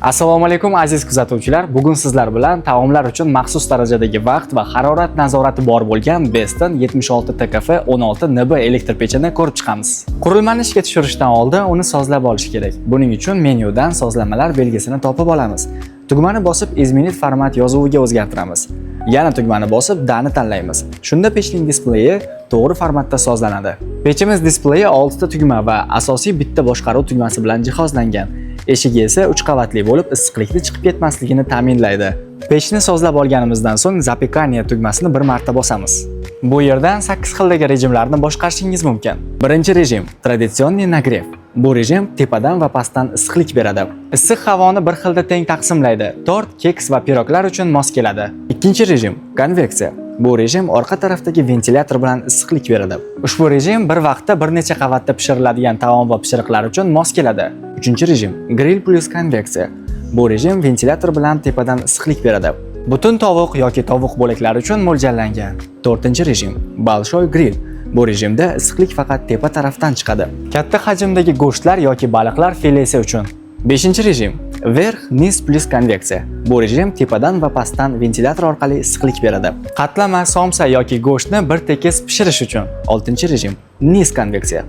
Assalomu alaykum, aziz kuzatuvchilar. Bugun sizlar bilan taomlar uchun maxsus darajadagi vaqt va harorat nazorati bor bo'lgan Beston 76 TKF 16 NB elektr pechini ko'rib chiqamiz. Qurilmani ishga tushirishdan oldin uni sozlab olish kerak. Buning uchun menyudan sozlamalar belgisini topib olamiz. Tugmani bosib, "Изменить формат" yozuviga o'zgartiramiz. Yana tugmani bosib, "Да" ni tanlaymiz. Shunda pechning displeyi to'g'ri formatda sozlanadi. Pechimiz displeyi 6 ta tugma va asosiy bitta boshqaruv tugmasi bilan jihozlangan. Eshigi esa 3 qavatli bo'lib, issiqlikni chiqib ketmasligini ta'minlaydi. Pechni sozlab olganimizdan so'ng "Запекание" tugmasini bir marta bosamiz. Bu yerdan 8 xildagi rejimlarni boshqarishingiz mumkin. Birinchi rejim традиционный нагрев. Bu rejim tepadan va pastdan issiqlik beradi. Issiq havoni bir xilda teng taqsimlaydi. Tort, keks va piroglar uchun mos keladi. Ikkinchi rejim konveksiya. Bu rejim orqa tarafdagi ventilyator bilan issiqlik beradi. Ushbu rejim bir vaqtda bir necha qavatda pishiriladigan taom va pishiriqlar uchun mos keladi. Uchinchi rejim grill плюс konveksiya. Bu rejim ventilyator bilan tepadan issiqlik beradi. Butun tovuq yoki tovuq bo'laklari uchun mo'ljallangan. To'rtinchi rejim большой grill. Bu rejimda issiqlik faqat tepa tarafdan chiqadi. Katta hajmdagi go'shtlar yoki baliqlar filesi uchun. Beshinchi rejim верх низ плюс konveksiya. Bu rejim tepadan va pastdan ventilyator orqali issiqlik beradi. Qatlama, somsa yoki go'shtni bir tekis pishirish uchun. Oltinchi rejim низ konveksiya.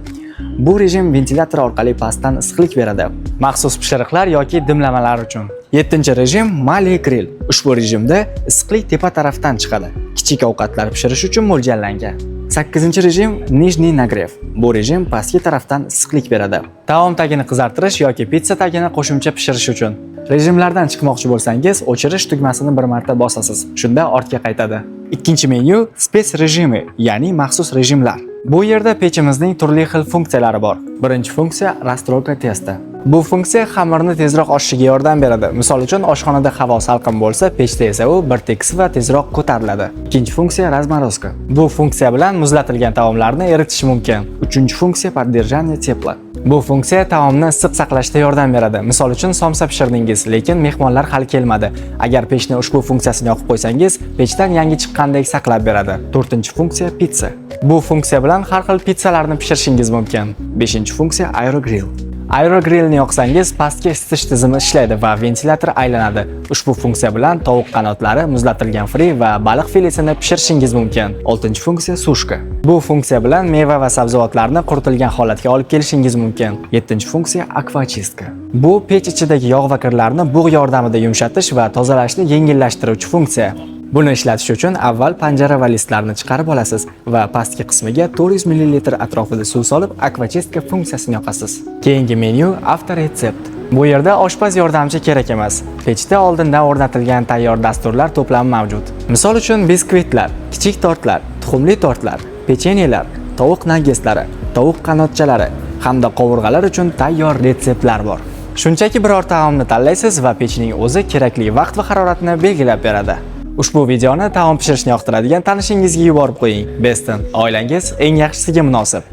Bu rejim ventilyator orqali pastdan issiqlik beradi. Maxsus pishiriqlar yoki dimlamalar uchun. Yettinchi rejim малый grill. Ushbu rejimda issiqlik tepa tarafdan chiqadi. Kichik ovqatlar pishirish uchun mo'ljallangan. Sakkizinchi rejim нижний нагрев. Bu rejim pastki tarafdan issiqlik beradi. Taom tagini qizartirish yoki pitsa tagini qo'shimcha pishirish uchun. Rejimlardan chiqmoqchi bo'lsangiz, o'chirish tugmasini bir marta bosasiz. Shunda ortga qaytadi. Ikkinchi menyu спецрежимы, ya'ni maxsus rejimlar. Bu yerda pechimizning turli xil funksiyalari bor. Birinchi funksiya расстройка теста. Bu funksiya xamirni tezroq oshishiga yordam beradi. Misol uchun, oshxonada havo salqin bo'lsa, pechda esa u bir tekis va tezroq ko'tariladi. Ikkinchi funksiya разморозка. Bu funksiya bilan muzlatilgan taomlarni eritish mumkin. Uchinchi funksiya поддержание тепла. Bu funksiya taomni issiq saqlashda yordam beradi. Misol uchun, somsa pishirdingiz, lekin mehmonlar hali kelmadi. Agar pechni ushbu funksiyasini yoqib qo'ysangiz, pechdan yangi chiqqandek saqlab beradi. To'rtinchi funksiya pitsa. Bu funksiya bilan har xil pitsalarni pishirishingiz mumkin. Beshinchi funksiya aerogrill. Aerogrillni yoqsangiz, pastki isitish tizimi ishlaydi va ventilyator aylanadi. Ushbu funksiya bilan tovuq qanotlari, muzlatilgan fri va baliq filesini pishirishingiz mumkin. Oltinchi funksiya сушка. Bu funksiya bilan meva va sabzavotlarni quritilgan holatga olib kelishingiz mumkin. Yettinchi funksiya акваочистка. Bu pech ichidagi yog' va kirlarni bug' yordamida yumshatish va tozalashni yengillashtiruvchi funksiya. Buni ishlatish uchun avval panjara va listlarni chiqarib olasiz va pastki qismiga 400 ml atrofida suv solib, аквачистка funksiyasini yoqasiz. Keyingi menyu авторецепт. Bu yerda oshpaz yordamchi kerak emas. Pechda oldindan o'rnatilgan tayyor dasturlar to'plami mavjud. Misol uchun, biskvitlar, kichik tortlar, tuxumli tortlar, pechenyelar, tovuq naggetslari, tovuq qanotchalari hamda qovurg'alar uchun tayyor retseptlar bor. Shunchaki biror taomni tanlaysiz va pechning o'zi kerakli vaqt va haroratni belgilab beradi. Ushbu videoni taom pishirishni yoqtiradigan tanishingizga yuborib qo'ying. Beston, oilangiz eng yaxshisiga munosib.